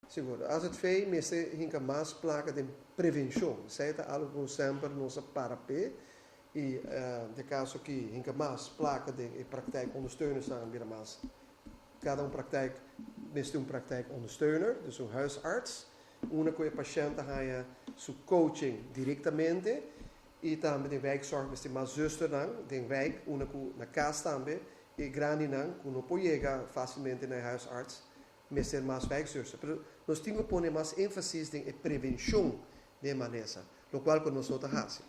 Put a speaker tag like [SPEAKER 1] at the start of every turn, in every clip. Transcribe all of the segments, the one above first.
[SPEAKER 1] Sigur. AZV mester hinka mas placa den prevencion. Esey ta algo cu semper nos a para p'e y den caso aki hinka mas placa den e praktijk ondersteunersnan bira mas. Cada un praktijk mester un praktijk ondersteuner, dus un huisarts, unda cu e pashent ta haya su coaching directamente y tambe den wijkzorg mester mas zusternan den wijk unda cu na cas tambe e grandinan cu no por yega facilmente na e huisarts mester mas wijkzuster. Pero nos tin cu pone mas enfasis den e prevencion den e malesa, locual cu nos no ta haci.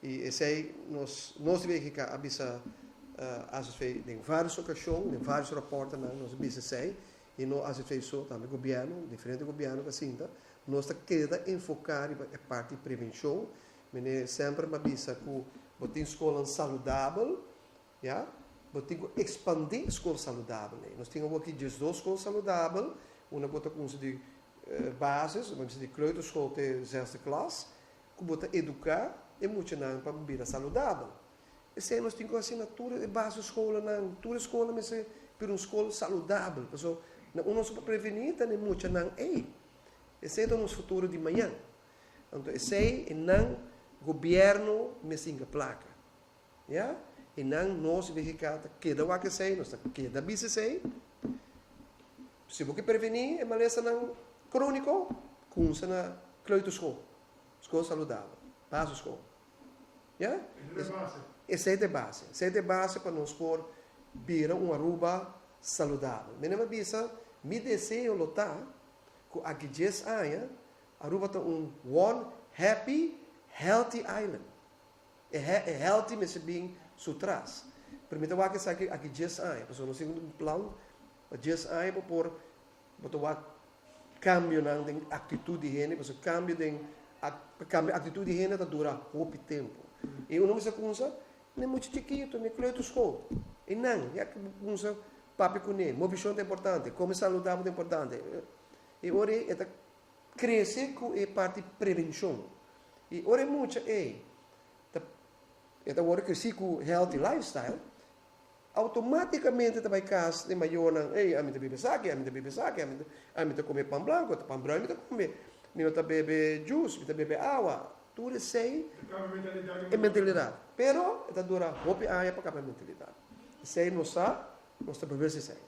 [SPEAKER 1] Y esey nos nos di WGK a bisa AZV den varios ocasion, den varios raportenan nos a bisa esey, y no AZV so, tambe gobierno, diferente gobierno cu a sinta, nos ta keda enfoca riba e parti prevencion. Mene semper mi a bisa cu bo tin scolnan saludabel, Ya, bo tin ku ekspandé skol saludabel ei. Nos tin awor aki 12 skol saludabel, unda bo ta kumsa di basis, bo bisa di kleuterschool te zesde klas, ku bo ta eduká e muchanan pa bira saludabel. Esei nos tin ku hasi na tur e basisschoolnan, tur e skolnan mester bira un skol saludabel, pasobra na un nos por prevení ta na e muchanan ei. Esei ta nos futuro di mañan. Anto esei e nan gobièrnu mester hinka plaka. Ya, i nan nos WGK ta keda wak esei, nos ta keda bisa esei. Si bo ke prevení e malesanan króniko, kumsa na kleuterschool, skol saludabel, basisschool. Ya? Esei ta e base. Esei ta e base pa nos por bira un Aruba saludabel. Mi a bisa, mi deseo lo ta ku aki 10 aña Aruba ta un one happy, healthy island. E e healthy mester bin su tras. Pero mi ta wak esaki aki 10 aña, pasobra nos tin un plan pa 10 aña pa por bo ta wak cambionan den actitud di hende, pasobra cambio den pa cambia actitud di hende ta dura hopi tempo. Y uno mester cunsa n'e mucha chikito, n'e kleuterschool. Y nan, ya cu bo cunsa papia cune, movicion ta importante, come saludabel ta importante. Y ora e ta crece cu e parti prevencion. Y ora e mucha ey ta e ta worde creci cu healthy lifestyle, automaticamente ta bay cas den mayornan, ey ami ta bebe esaki, ami ta bebe esaki, ami ta ami ta come pan blanco, pan bruin mi ta come, mi no ta bebe juice, mi ta bebe awa. Tur esey e mentalidad. Pero e ta dura hopi aña pa cambia mentalidad. Esey nos sa, nos ta bewust esey.